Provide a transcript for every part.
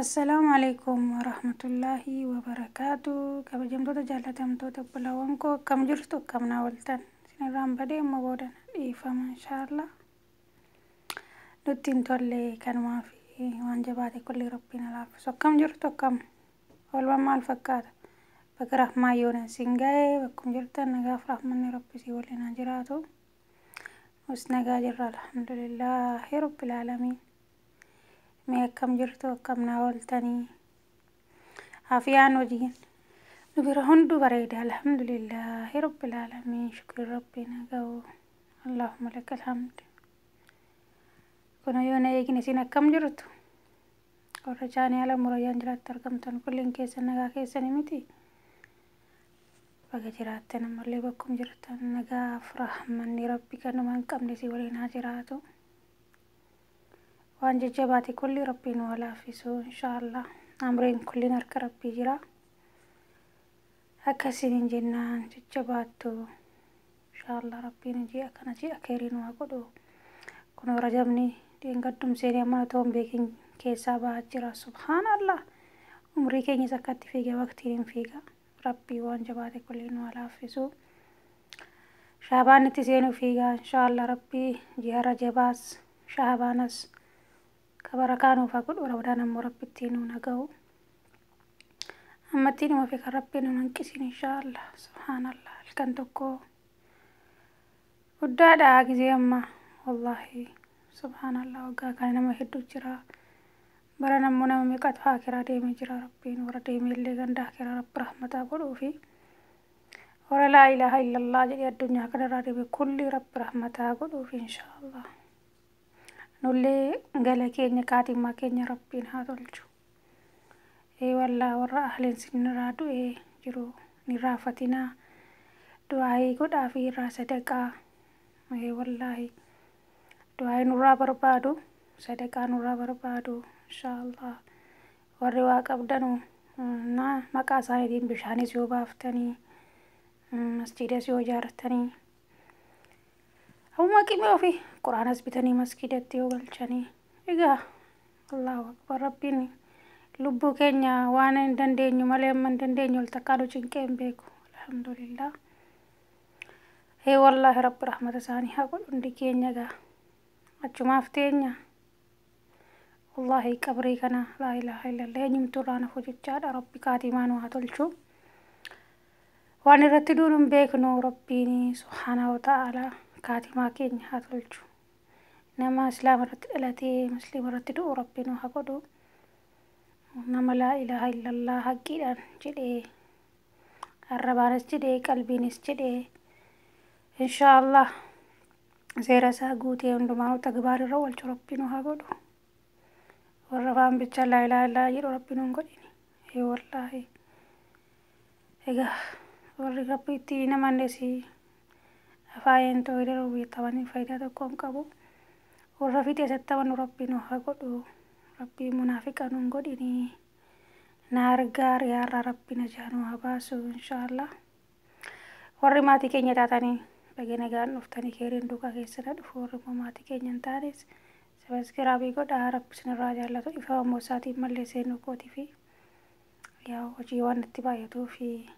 Assalaamu alaikum warahmatullaahi wabarakaatu. Kabajamtoota jaallatamtoota obbolaawwan koo, akkam jirtu? Akkam naa ooltan? Isinirraan badee amma booda dhiifama, inshaallah. Nutti hin tolle, kanumaaf waan jabaate kulli Rabbiin laaffisu. Akkam jirtu? Akkam oolmaan maal fakkaata? Bakka rahmaa yoona isin ga'e, bakkuma jirtan nagaaf rahmanni Rabbi si waliin haa jiraatu. Nus nagaa jirra, alhamdulillaahi rabbil aalamiin. Mee akkam jirtu? Akkam naa ooltanii? Afiyaan hojiin nu bira hunduu bareeda, alhamdulillaahi rabbil aalamiin. Shukri Rabbiin haa ga'u. Allahumma lakal hamd. Kun yoona eegin isin akkam jirtu? Warra chaanaala Murayyaan jiraatti argamtan kulliin keessan nagaa keessanii miti? Baga jiraattan. Ammallee bakkum jirtan nagaaf rahmanni Rabbi kanuma hin qabne si waliin haa jiraatu. Waan jajjabaate kulli Rabbiin waa laaffisu, inshaallah. Amriin kulliin harka Rabbii jira. Akkasiin jennaan jajjabaattu, inshaallah. Rabbiin ji'a kana ji'a keeriin waa godhu. Kun Rajabni dheengaddum seenee amma otoo hin beekin keessaa bahaa jira. Subhaanallah, umrii keenyas akkatti fiiga, waqtiin hin fiiga. Rabbii waan jabaate kulliin waa laaffisu. Shaabaan itti seenuu fiiga, inshaallah. Rabbii ji'a Rajabaas Shaabaanas ka barakaa nuuf haa godhu. Ramadaan ammoo Rabbi ittiin nuun haa ga'u. Ammatti dhuma fi kan Rabbi nu hanqisin, inshaallah. Subhaanallah, halkan tokko guddaadha gizee amma, wallaahi. Subhaanallah, waggaa kana nama hedduu jira. Bara nammoo nama meeqatu akiraa deemee jira. Rabbiin warra deemee illee ganda akiraa Rabbi rahmataa godhuu fi warra laa ilaaha illallah jedhee addunyaa kanarraa deeme kulli Rabbi rahmataa godhuuf, inshaallah. Nullee gala keenya, kaatimmaa keenya Rabbiin haa tolchu. Ee wallaa, warra ahliin sinirraa du'ee jiru ni raafatinaa, du'aayii godhaa fi irraa sadaqaa. Ee wallaahi, du'aayii nurraa barbaadu, sadaqaa nurraa barbaadu, inshaallah. Warri waa qabdanu na maqaa isaaniitiin bishaanis yoo baaftanii, masjiidas yoo ijaartanii, ammuma qimee ofii quraanas bitanii masjiidatti yoo galchanii, egaa Allahu akbar. Rabbiin lubbuu keenya waan hin dandeenyu malee amma hin dandeenyu ol takkaa nu cinqee hin beeku, alhamdulillah. Ee wallaahi, Rabbi rahmata isaanii haa godhu. Hundi keenya egaa achumaaf teenya. Wallaahi, qabrii kana, laa ilaaha illallah, eenyumtuu irraa nafu jechaadha. Rabbi kaatimaa nu haa tolchu. Waan irratti duunu hin beeknu. Rabbiin subhaanahu wa ta'ala kaatimaa keenya haa tolchu. Nama Islaama irratti dhalatee Musliima irratti du'u Rabbi nu haa godhu. Nama laa ilaaha illallah haqqiidhaan jedhee, arrabaanis jedhee, qalbiinis jedhee, inshaallah, seera isaa guutee hundumaa tagbaar irra oolchu Rabbi nu haa godhu. Warra afaan bicha laa ilaaha illallah jedhu Rabbi nu hin godhini. Ee wallaahi, egaa warri Rabbi itti namannes afaayeen tooyida tapanii faayidaa tokko hin qabu. Warra fiixee isatti amanu Rabbi nu haa godhu. Rabbi munaafiqa nu hin godhini. Na argaa riyaarraa Rabbi najaa nu haa baasu, inshaallah. Warri maatii keenya taatanii baga nagaan dhuftanii, keeriin duukaa keessa na dhufu. Warri immoo maatii keenya hin taanes subscribe godhaa. Rabbi isinirraa jaallatu. Dhiifama immoo isaatiin mallee seenuu kootii fi yaa hojii waan natti baay'atuu fi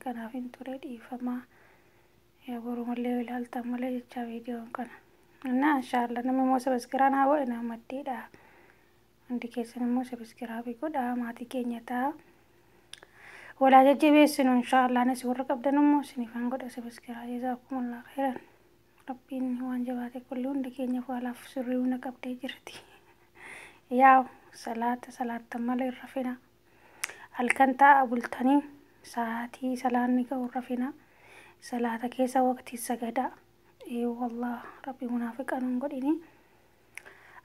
kanaaf hin ture, dhiifama. Yaa borumallee ilaaltan malee jechaa viidiyoon kana. Innaa inshaallah namni immoo subscribe naa godhe naa maddeedha. Hundi keessan immoo subscribe godhaa, maatii keenya ta'a. Walaa jajjabeessinu, inshaallah. Anis warra qabdan immoo isinifan godha subscribe. Jazaakumullah khairan. Rabbiin waan jabaate kulli hundi keenyaaf waa laaffisu, riwna qabdee jirti. Yaa salaata salaattan malee hin rafina. Halkan taa'a bultanii sa'aatii salaanni ga'u hin rafina. Salaata keessa waqtii sagadaa. Ee wallah, Rabbi munaafiqa nun godhini.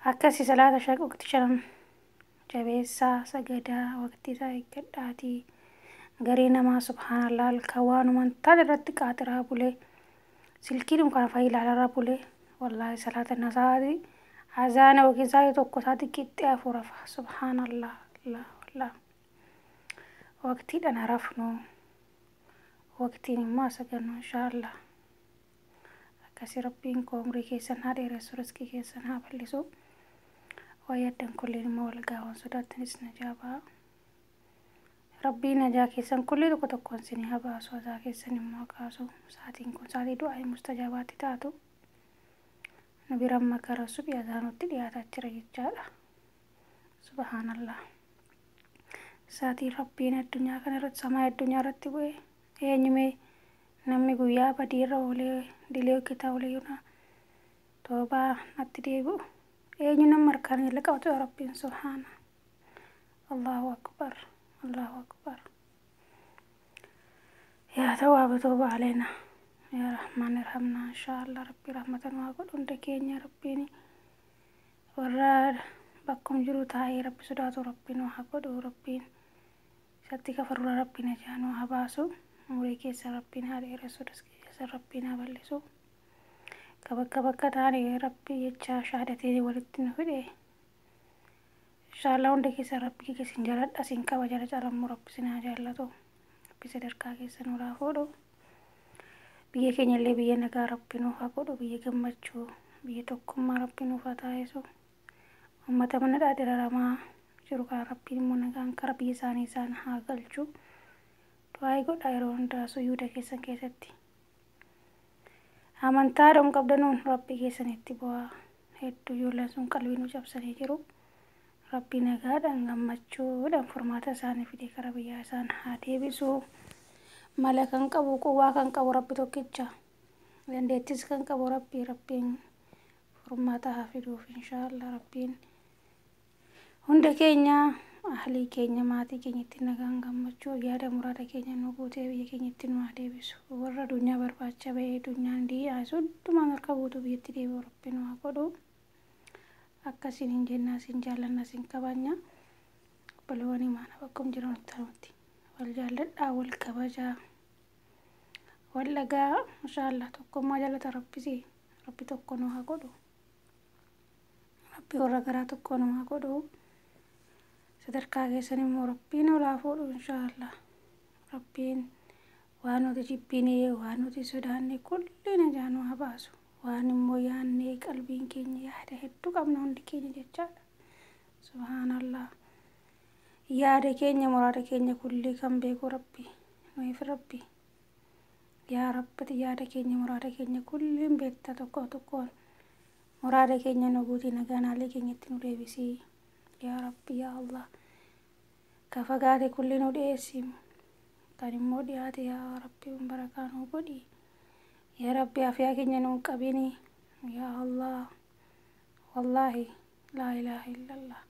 Akkasi salaata shan waqtii shanan jabeessaa sagadaa, waqtii isaa eeggadhaatii. Garii namaa, subhaanallah, halkan waanuma hin taane irratti qaaxiraa bulee, silkiidhuma kana fa'i ilaalarra bulee, wallaahi, salaata na sa'aatii azaana yookiin sa'aatii 1 sa'aatii qixxee 4 hafa. Subhaanallah, Allah wallah, waqtiidhaan harafnu, waqtiin immoo sagannu, inshaallah. Akkasi Rabbiin koo umrii keessan haa dheeressu, riskii keessan haa bal'isu. Waa yaaddan kulliin immoo wal gaawwan sodaattanis najaa ba'a. Rabbiin najaa keessan kullii tokko tokkoon isinii haa baasu. Azaa keessan immoo kaasu. Sa'aatiin kun sa'aatii du'aa mustajaabaatti taatu. Nu bira amma gara suphii azaanutti dhiyaataa jira jechaadha. Subhaanallah. Sa'aatii Rabbiin addunyaa kana irratti samaa addunyaa irratti bu'e eenyumee namni guyyaa badiirra oolee dilee hojjetaa oolee yoona toobaa natti deebi'u eenyu nama harkaan jala qabatu Rabbiin subhaana. Allahu akbar. Allahu akbar. Yaa tawwaaba tooba aleena. Yaa Rahmaan irhamnaa inshaallah Rabbi rahmatan waa godhu hunda keenya Rabbiin warra bakkum jiru taa'ee Rabbi sodaatu Rabbiin waa godhu Rabbiin isatti kafarura Rabbiin ajaa nu haa baasu umurii keessa Rabbiin haa dheeressu riskii keessa Rabbiin haa bal'isu ka bakka bakka taane Rabbi jecha shahaadatee walitti nu fide inshaallah hunda keessa Rabbi keessan jaaladha sin qaba jala caalammoo Rabbi sin haa jaallatu Rabbi sadarkaa keessa nu haa fuudhu biyya keenya illee biyya nagaa Rabbi nuuf haa godhu biyya gammachuu biyya tokkummaa Rabbi nuuf haa taasisu ummata mana dhaadiraramaa jiru kana Rabbiin immoo nagaan kara biyya isaanii isaan haa galchu. Du'aa godhaa yeroo hundaa sujuuda keessan keessatti. Amantaa dhum qabdanuun Rabbi keessanitti bu'aa hedduu ijoolleen sun qalbii nu cabsanii jiru. Rabbi nagaadhaan gammachuudhaan furmaata isaanii fidee kara biyyaa isaan haa deebisu. Mala kan qabu quwwaa kan qabu Rabbi tokkicha. Dandeettis kan qabu Rabbi Rabbiin furmaata haa fiduuf inshaallah Rabbiin hunda keenya ahlii keenya maatii keenyatti nagaan gammachuu yaada muraada keenya nu guutee biyya keenyatti nu haa deebisu. Warra addunyaa barbaacha bahee addunyaan dii'aa hundumaan harka guutuu biyyatti deebi'u Rabbi nu haa godhu. Akkasiin hin jennaa sin jaallanna sin kabajna. Obboloonni maana bakkum jiran nutti wal jaalladhaa wal kabajaa wal dhagaa inshaallah tokkummaa jaalata Rabbisi Rabbi tokko nu haa godhu. Rabbi warra garaa tokko nu haa godhu. Sadarkaa keessan immoo Rabbiin ol haa fuudhu inshaallah. Rabbiin waan nuti jibbinee waan nuti sodaanne kulli najaa nu haa baasu. Waan immoo yaannee qalbiin keenya yaada hedduu qabna hundi keenya jechaadha. Subhaanallah. Yaada keenya muraada keenya kulli kan beeku Rabbi nuyiif Rabbi. Yaa Rabbati yaada keenya muraada keenya kulliin beekta tokko tokkoon muraada keenya nu guutii nagaan haalli keenyatti nu deebisii. Yaa Rabbi yaa Allah. Ka fagaate kulli nu dhiyeessi. Kan immoo dhiyaate yaa Rabbi barakaa nu godhi. Yaa Rabbi afiyaa keenya nu hin qabini. Yaa Allah. Wallaahi laa ilaaha illallah.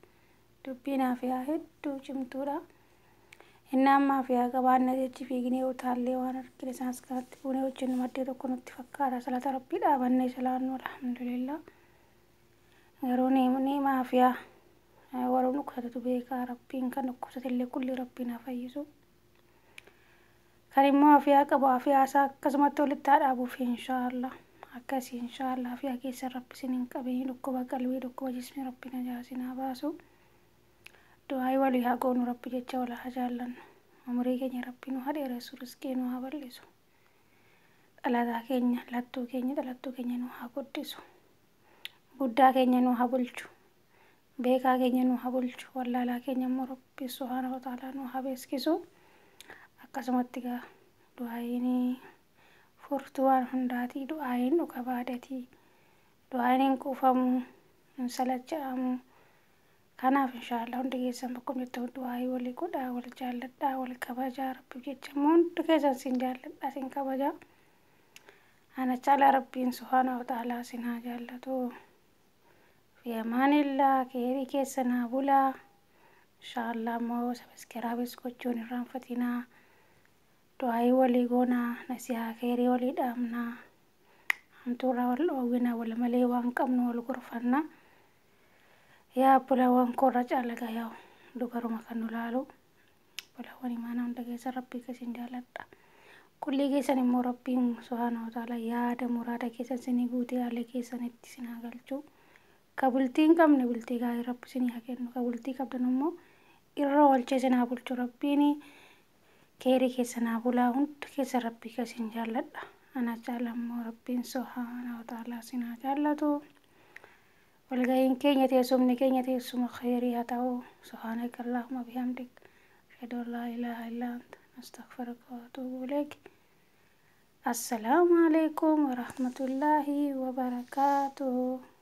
Dubbiin afiyaa hedduu cimtuudha. Inni amma afiyaa qabaanne jechi fiignee utaallee waan argine isaanis kanatti buunee hojjennu maddee tokko nutti fakkaata. Salata Rabbii dhaabannee salaannu alhamdulillah. Garuu ni afiyaa warra dhukkubsatatu beekaa Rabbiin kan dhukkubsate illee kulli Rabbiin haa fayyisu. Kan immoo afiyaa qabu afiyaa isaa akkasumatti walitti haa dhaabuuf inshaallah. Akkasii inshaallah afiyaa keessa Rabbi isin hin qabin dhukkuba qalbii dhukkuba jismii Rabbi najaa isin haa baasu. Du'aa walii haa goonu Rabbi jecha wal haa jaallannu. Umurii keenya Rabbi nu haa dheeressu riskii nu haa bal'isu. Dhalataa keenya lattuu keenya dhalattuu keenya nu haa guddisu. Guddaa keenya nu haa bulchu. Beekaa keenya nu haa bulchu. Wallaalaa keenya immoo Rabbi subhaanahu wa ta'aalaa nu haa beeksisu. Akkasumatti gaa du'aayin furtuu waan hundaatii du'aayin dhuga baadatii du'aayin hin quufamu hin salacha'amu. Kanaaf inshaallah hundi keessan bakkuma jirtan du'aayii walii godhaa wal jaalladhaa wal kabajaa Rabbiif jecha immoo hundi keessan sin jaalladhaa sin kabajaa. Ana caalaa Rabbiin subhaanahu wa ta'aalaa sin haa jaallatu. Fi amaanillaa keerii keessan haa bulaa. Inshaallah immoo sabiskiraabis gochuun irraanfatinaa. Du'aayii walii goonaa nasihaa keerii walii dhaamnaa. Hamtuurraa wal dhoowwinaa wal malee waan qabnu wal gorfanna. Yaa obbolaawwan koorra caalagaa yaa'u dubaruma kan nu laalu. Obbolaawwan imaanaa hunda keessa Rabbii keessan jaalladha. Kullii keessan immoo Rabbiin subhaanahu wa ta'aalaa yaada muraada keessan isinii guutee haala keessanitti isin haa galchu. Ka bultii hin qabne bultii gaarii Rabbi isinii haa kennu. Ka bultii qabdan immoo irra oolchee isin haa bulchu Rabbiin keerii keessan haa bulaa hundi keessan Rabbii keessan jaalladha. Ana caala immoo Rabbiin subhaanahu wa ta'aalaa isin haa jaallatu. Walga'iin keenya, teessumni keenya teessuma khayrii haa ta'u. Subhaanaka Allahumma bihamdik. Ashhadu an laa ilaaha illaa anta astaghfiruka wa atuubu ilayk. Assalaamu alaikum warahmatullaahi wabarakaatuh.